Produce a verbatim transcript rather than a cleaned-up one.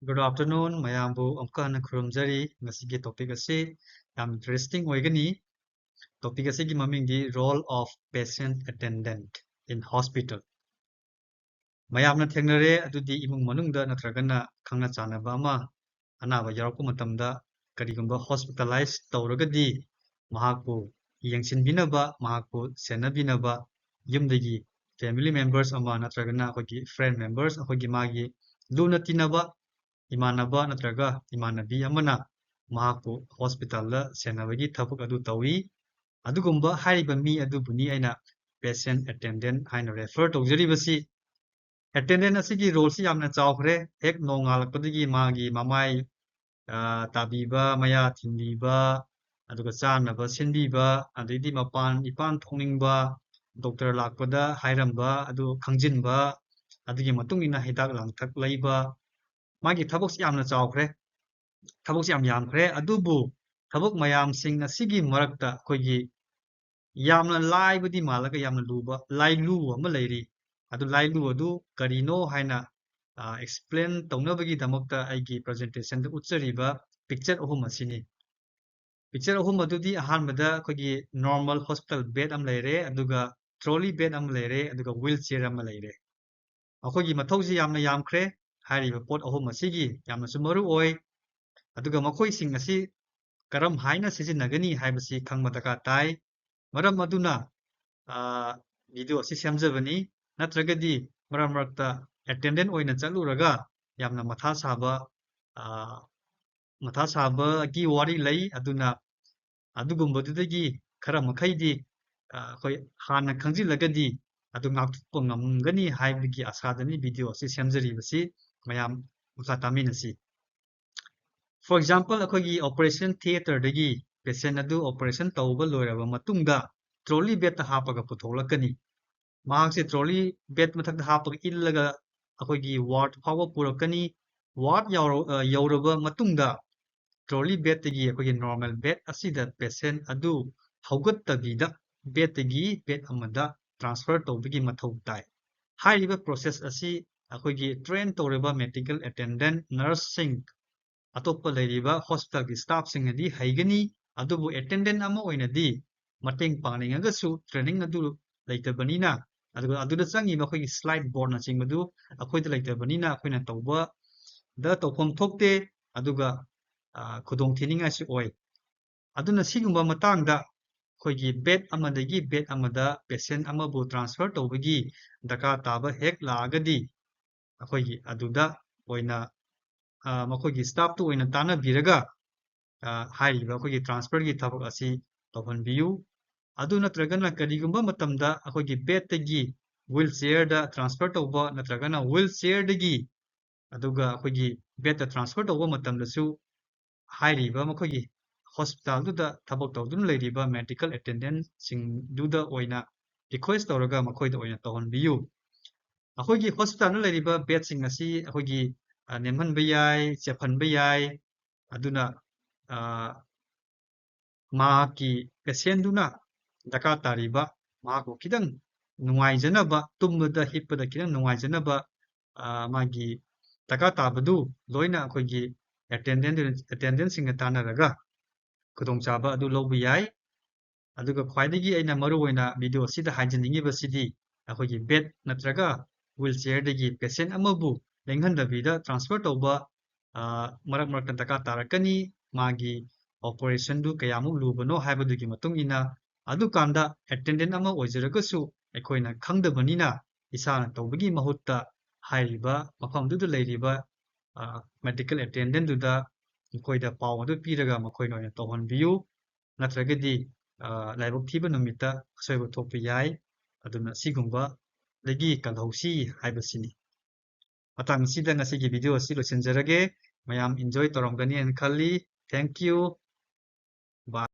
Good afternoon, ꯃꯌꯥꯝꯕꯨ ꯑꯃꯨꯛꯀ ꯍꯟꯅ ꯈꯨꯔꯨꯝꯖꯔꯤ꯫ ꯉꯁꯤꯒꯤ topic ꯑꯁꯤ ꯌꯥꯝ interesting ꯑꯣꯏꯒꯅꯤ꯫ Topic ꯑꯁꯤꯒꯤ ꯃꯃꯤꯡꯗꯤ Role of Patient Attendant in Hospital꯫ ꯃꯌꯥꯝꯅ ꯊꯦꯡꯅꯔꯦ, ꯑꯗꯨꯗꯤ ꯏꯃꯨꯡ ꯃꯅꯨꯡꯗ ꯅꯠꯇ꯭ꯔꯒꯅ ꯈꯪꯅ ꯆꯥꯟꯅꯕ ꯑꯃ ꯑꯅꯥꯕ ꯌꯥꯎꯔꯛꯄ ꯃꯇꯝꯗ ꯀꯔꯤꯒꯨꯝꯕ hospitalize ꯇꯧꯔꯒꯗꯤ ꯃꯍꯥꯛꯄꯨ ꯌꯦꯡꯁꯤꯟꯕꯤꯅꯕ, ꯃꯍꯥꯛꯄꯨ ꯁꯦꯟꯅꯕꯤꯅꯕ ꯌꯨꯝꯗꯒꯤ family members ꯑꯃ ꯅꯠꯇ꯭ꯔꯒꯅ ꯑꯩꯈꯣꯏꯒꯤ friend members, ꯑꯩꯈꯣꯏꯒꯤ ꯃꯥꯒꯤ ꯂꯨꯅ ꯇꯤꯟꯅꯕ ꯏꯃꯥꯟꯅꯕ ꯅꯠꯇ꯭ꯔꯒ ꯏꯃꯥꯟꯅꯕꯤ ꯑꯃꯅ ꯃꯍꯥꯛꯄꯨ hospitalꯗ ꯁꯦꯟꯅꯕꯒꯤ ꯊꯕꯛ ꯑꯗꯨ ꯇꯧꯏ꯫ ꯑꯗꯨꯒꯨꯝꯕ ꯍꯥꯏꯔꯤꯕ ꯃꯤ ꯑꯗꯨꯕꯨꯅꯤ ꯑꯩꯅ patient attendant ꯍꯥꯏꯅ refer ꯇꯧꯖꯔꯤꯕꯁꯤ꯫ Attendant ꯑꯁꯤꯒꯤ roleꯁꯤ ꯌꯥꯝꯅ ꯆꯥꯎꯈ꯭ꯔꯦ꯫ ꯍꯦꯛ ꯅꯣꯡꯉꯥꯜꯂꯛꯄꯗꯒꯤ ꯃꯥꯒꯤ ꯃꯃꯥꯏ, ꯑ, ꯇꯥꯕꯤꯕ, ꯃꯌꯥ ꯊꯤꯟꯕꯤꯕ, ꯑꯗꯨꯒ ꯆꯥꯅꯕ ꯁꯤꯟꯕꯤꯕ, ꯑꯗꯩꯗꯤ ꯃꯄꯥꯟ ꯏꯄꯥꯟ ꯊꯣꯛꯅꯤꯡꯕ, doctor ꯂꯥꯛꯄꯗ ꯍꯥꯏꯔꯝꯕ ꯑꯗꯨ ꯈꯪꯖꯤꯟꯕ, ꯑꯗꯨꯒꯤ ꯃꯇꯨꯡ ꯏꯟꯅ ꯍꯤꯗꯥꯛ ꯂꯥꯡꯊꯛ ꯂꯩꯕ, ꯃꯥꯒꯤ ꯊꯕꯛꯁꯤ ꯌꯥꯝꯅ ꯆꯥꯎꯈ꯭ꯔꯦ꯫ ꯊꯕꯛꯁꯤ ꯌꯥꯝ ꯌꯥꯝꯈ꯭ꯔꯦ꯫ ꯑꯗꯨꯕꯨ ꯊꯕꯛ ꯃꯌꯥꯝꯁꯤꯡ ꯑꯁꯤꯒꯤ ꯃꯔꯛꯇ ꯑꯩꯈꯣꯏꯒꯤ ꯌꯥꯝꯅ ꯂꯥꯏꯕꯗꯤ ꯃꯥꯜꯂꯒ ꯌꯥꯝꯅ ꯂꯨꯕ, ꯂꯥꯏꯂꯨ ꯑꯃ ꯂꯩꯔꯤ꯫ ꯑꯗꯨ ꯂꯥꯏꯂꯨ ꯑꯗꯨ ꯀꯔꯤꯅꯣ ꯍꯥꯏꯅ, ꯑ, explain ꯇꯧꯅꯕꯒꯤꯗꯃꯛꯇ ꯑꯩꯒꯤ presentationꯗ ꯎꯠꯆꯔꯤꯕ picture ꯑꯍꯨꯝ ꯑꯁꯤꯅꯤ꯫ Picture ꯑꯍꯨꯝ ꯑꯗꯨꯗꯤ ꯑꯍꯥꯟꯕꯗ ꯑꯩꯈꯣꯏꯒꯤ normal hospital bed ꯑꯃ ꯂꯩꯔꯦ, ꯑꯗꯨꯒ trolley bed ꯑꯃ ꯂꯩꯔꯦ, ꯑꯗꯨꯒ wheelchair ꯑꯃ ꯂꯩꯔꯦ꯫ ꯑꯩꯈꯣꯏꯒꯤ ꯃꯊꯧꯁꯤ ꯌꯥꯝꯅ ꯌꯥꯝꯈ꯭ꯔꯦ꯫ ꯍꯥꯏꯔꯤꯕ ꯄꯣꯠ ꯑꯍꯨꯝ ꯑꯁꯤꯒꯤ ꯌꯥꯝꯅꯁꯨ ꯃꯔꯨ ꯑꯣꯏ꯫ ꯑꯗꯨꯒ ꯃꯈꯣꯏꯁꯤꯡ ꯑꯁꯤ ꯀꯔꯝ ꯍꯥꯏꯅ ꯁꯤꯖꯤꯟꯅꯒꯅꯤ ꯍꯥꯏꯕꯁꯤ ꯈꯪꯕ ꯗꯔꯀꯥꯔ ꯇꯥꯏ꯫ ꯃꯔꯝ ꯑꯗꯨꯅ, ꯑ, video ꯑꯁꯤ ꯁꯦꯝꯖꯕꯅꯤ꯫ ꯅꯠꯇ꯭ꯔꯒꯗꯤ ꯃꯔꯛ ꯃꯔꯛꯇ attendant ꯑꯣꯏꯅ ꯆꯠꯂꯨꯔꯒ ꯌꯥꯝꯅ ꯃꯊꯥ ꯁꯥꯕ, ꯑ, ꯃꯊꯥ ꯁꯥꯕꯒꯤ ꯋꯥꯔꯤ ꯂꯩ꯫ ꯑꯗꯨꯅ ꯑꯗꯨꯒꯨꯝꯕꯗꯨꯗꯒꯤ ꯈꯔ ꯃꯈꯩꯗꯤ, ꯑ, ꯑꯩꯈꯣꯏ ꯍꯥꯟꯅ ꯈꯪꯖꯤꯜꯂꯒꯗꯤ ꯑꯗꯨ ꯉꯥꯛꯊꯣꯛꯄ ꯉꯝꯒꯅꯤ ꯍꯥꯏꯕꯒꯤ ꯑꯁꯥꯗꯅꯤ video ꯑꯁꯤ ꯁꯦꯝꯖꯔꯤꯕꯁꯤ꯫ ꯃꯌꯥꯝ ꯃꯈꯥ ꯇꯥꯃꯤꯟꯅꯁꯤ꯫ For example, ꯑꯩꯈꯣꯏꯒꯤ operation theatreꯗꯒꯤ patient ꯑꯗꯨ operation ꯇꯧꯕ ꯂꯣꯏꯔꯕ ꯃꯇꯨꯡꯗ trolley bedꯇ ꯍꯥꯞꯄꯒ ꯄꯨꯊꯣꯛꯂꯛꯀꯅꯤ꯫ ꯃꯍꯥꯛꯁꯦ trolley bed ꯃꯊꯛꯇ ꯍꯥꯞꯄꯒ ꯏꯜꯂꯒ ꯑꯩꯈꯣꯏꯒꯤ ward ꯐꯥꯎꯕ ꯄꯨꯔꯛꯀꯅꯤ꯫ Ward ꯌꯧꯔ-, ꯑ, ꯌꯧꯔꯕ ꯃꯇꯨꯡꯗ trolley bedꯇꯒꯤ ꯑꯩꯈꯣꯏꯒꯤ normal bed ꯑꯁꯤꯗ patient ꯑꯗꯨ ꯍꯧꯒꯠꯇꯕꯤꯗ bedꯇꯒꯤ bed ꯑꯃꯗ transfer ꯇꯧꯕꯒꯤ ꯃꯊꯧ ꯇꯥꯏ꯫ ꯍꯥꯏꯔꯤꯕ process ꯑꯁꯤ ꯑꯩꯈꯣꯏꯒꯤ train ꯇꯧꯔꯤꯕ medical attendant, nurse ꯁꯤꯡ, ꯑꯇꯣꯞꯄ ꯂꯩꯔꯤꯕ hospital ꯒꯤ staff ꯁꯤꯡꯅꯗꯤ ꯍꯩꯒꯅꯤ, ꯑꯗꯨꯕꯨ attendant ꯑꯃ ꯑꯣꯏꯅꯗꯤ ꯃꯇꯦꯡ ꯄꯥꯡꯅꯤꯡꯉꯒꯁꯨ training ꯑꯗꯨ ꯂꯩꯇꯕꯅꯤꯅ, ꯑꯗꯨꯒ ꯑꯗꯨꯗ ꯆꯪꯉꯤꯕ ꯑꯩꯈꯣꯏꯒꯤ slide board ꯅꯆꯤꯡꯕꯗꯨ ꯑꯩꯈꯣꯏꯗ ꯂꯩꯇꯕꯅꯤꯅ ꯑꯩꯈꯣꯏꯅ ꯇꯧꯕꯗ ꯇꯧꯐꯝ ꯊꯣꯛꯇꯦ, ꯑꯗꯨꯒ, ꯑ, ꯈꯨꯗꯣꯡ ꯊꯤꯅꯤꯡꯉꯥꯏꯁꯨ ꯑꯣꯏ꯫ ꯑꯗꯨꯅ ꯁꯤꯒꯨꯝꯕ ꯃꯇꯥꯡꯗ ꯑꯩꯈꯣꯏꯒꯤ bed ꯑꯃꯗꯒꯤ bed ꯑꯃꯗ patient ꯑꯃꯕꯨ transfer ꯇꯧꯕꯒꯤ ꯗꯔꯀꯥꯔ ꯇꯥꯕ ꯍꯦꯛ ꯂꯥꯛꯑꯒꯗꯤ, ꯑꯩꯈꯣꯏꯒꯤ ꯑꯗꯨꯗ ꯑꯣꯏꯅ, ꯑ, ꯃꯈꯣꯏꯒꯤ staff ꯇꯨ ꯑꯣꯏꯅ ꯇꯥꯟꯅꯕꯤꯔꯒ, ꯑ, ꯍꯥꯏꯔꯤꯕ ꯑꯩꯈꯣꯏꯒꯤ transfer ꯒꯤ ꯊꯕꯛ ꯑꯁꯤ ꯇꯧꯍꯟꯕꯤꯌꯨ꯫ ꯑꯗꯨ ꯅꯠꯇ꯭ꯔꯒꯅ ꯀꯔꯤꯒꯨꯝꯕ ꯃꯇꯝꯗ ꯑꯩꯈꯣꯏꯒꯤ bed ꯇꯒꯤ wheelchair ꯗ transfer ꯇꯧꯕ ꯅꯠꯇ꯭ꯔꯒꯅ wheelchair ꯗꯒꯤ ꯑꯗꯨꯒ ꯑꯩꯈꯣꯏꯒꯤ bed ꯇ transfer ꯇꯧꯕ ꯃꯇꯝꯗꯁꯨ ꯍꯥꯏꯔꯤꯕ ꯃꯈꯣꯏꯒꯤ hospital ꯗꯨꯗ ꯊꯕꯛ ꯇꯧꯗꯨꯅ ꯂꯩꯔꯤꯕ medical attendant ꯁꯤꯡꯗꯨꯗ ꯑꯣꯏꯅ request ꯇꯧꯔꯒ ꯃꯈꯣꯏꯗ ꯑꯣꯏꯅ ꯇꯧꯍꯟꯕꯤꯌꯨ꯫ ꯑꯩꯈꯣꯏꯒꯤ hospital ꯗ ꯂꯩꯔꯤꯕ bed ꯁꯤꯡ ꯑꯁꯤ ꯑꯩꯈꯣꯏꯒꯤ, ꯑ, ꯅꯦꯝꯍꯟꯕ ꯌꯥꯏ, ꯆꯦꯞꯍꯟꯕ ꯌꯥꯏ꯫ ꯑꯗꯨꯅ, ꯑ, ꯃꯍꯥꯛꯀꯤ patient ꯗꯨꯅ ꯗꯔꯀꯥꯔ ꯇꯥꯔꯤꯕ, ꯃꯍꯥꯛꯄꯨ ꯈꯤꯇꯪ ꯅꯨꯡꯉꯥꯏꯖꯅꯕ, ꯇꯨꯝꯕꯗ ꯍꯤꯞꯄꯗ ꯈꯤꯇꯪ ꯅꯨꯡꯉꯥꯏꯖꯅꯕ, ꯑ, ꯃꯥꯒꯤ ꯗꯔꯀꯥꯔ ꯇꯥꯕꯗꯨ ꯂꯣꯏꯅ ꯑꯩꯈꯣꯏꯒꯤ attendant, attendant ꯁꯤꯡꯒ ꯇꯥꯟꯅꯔꯒ ꯈꯨꯗꯣꯡꯆꯥꯕ ꯑꯗꯨ ꯂꯧꯕ ꯌꯥꯏ꯫ ꯑꯗꯨꯒ ꯈ꯭ꯋꯥꯏꯗꯒꯤ ꯑꯩꯅ ꯃꯔꯨ ꯑꯣꯏꯅ video ꯑꯁꯤꯗ ꯍꯥꯏꯖꯅꯤꯡꯉꯤꯕꯁꯤꯗꯤ ꯑꯩꯈꯣꯏꯒꯤ bed ꯅꯠꯇ꯭ꯔꯒ wheelchair ꯗꯒꯤ patient ꯑꯃꯕꯨ ꯂꯦꯡꯍꯟꯗꯕꯤꯗ transfer ꯇꯧꯕ, ꯑ, ꯃꯔꯛ ꯃꯔꯛꯇ ꯗꯔꯀꯥꯔ ꯇꯥꯔꯛꯀꯅꯤ꯫ ꯃꯥꯒꯤ operation ꯗꯨ ꯀꯌꯥꯃꯨꯛ ꯂꯨꯕꯅꯣ ꯍꯥꯏꯕꯗꯨꯒꯤ ꯃꯇꯨꯡ ꯏꯟꯅ꯫ ꯑꯗꯨꯀꯥꯟꯗ attendant ꯑꯃ ꯑꯣꯏꯖꯔꯒꯁꯨ ꯑꯩꯈꯣꯏꯅ ꯈꯪꯗꯕꯅꯤꯅ ꯏꯁꯥꯅ ꯇꯧꯕꯒꯤ ꯃꯍꯨꯠꯇ ꯍꯥꯏꯔꯤꯕ ꯃꯐꯝꯗꯨꯗ ꯂꯩꯔꯤꯕ, ꯑ, medical attendant ꯗꯨꯗ ꯃꯈꯣꯏꯗ ꯄꯥꯎ ꯑꯗꯨ ꯄꯤꯔꯒ ꯃꯈꯣꯏꯅ ꯑꯣꯏꯅ ꯇꯧꯍꯟꯕꯤꯌꯨ꯫ ꯅꯠꯇ꯭ꯔꯒꯗꯤ, ꯑ, ꯂꯥꯏꯕꯛ ꯊꯤꯕ ꯅꯨꯃꯤꯠꯇ ꯑꯁꯣꯏꯕ ꯊꯣꯛꯄ ꯌꯥꯏ꯫ ꯑꯗꯨꯅ ꯁꯤꯒꯨꯝꯕꯗꯒꯤ ꯀꯜꯍꯧꯁꯤ ꯍꯥꯏꯕꯁꯤꯅꯤ꯫ ꯃꯇꯥꯡ ꯑꯁꯤꯗ ꯉꯁꯤꯒꯤ video ꯑꯁꯤ ꯂꯣꯏꯁꯤꯟꯖꯔꯒꯦ꯫ ꯃꯌꯥꯝ enjoy ꯇꯧꯔꯝꯒꯅꯤ ꯍꯥꯏꯅ ꯈꯜꯂꯤ꯫ Thank you. Bye.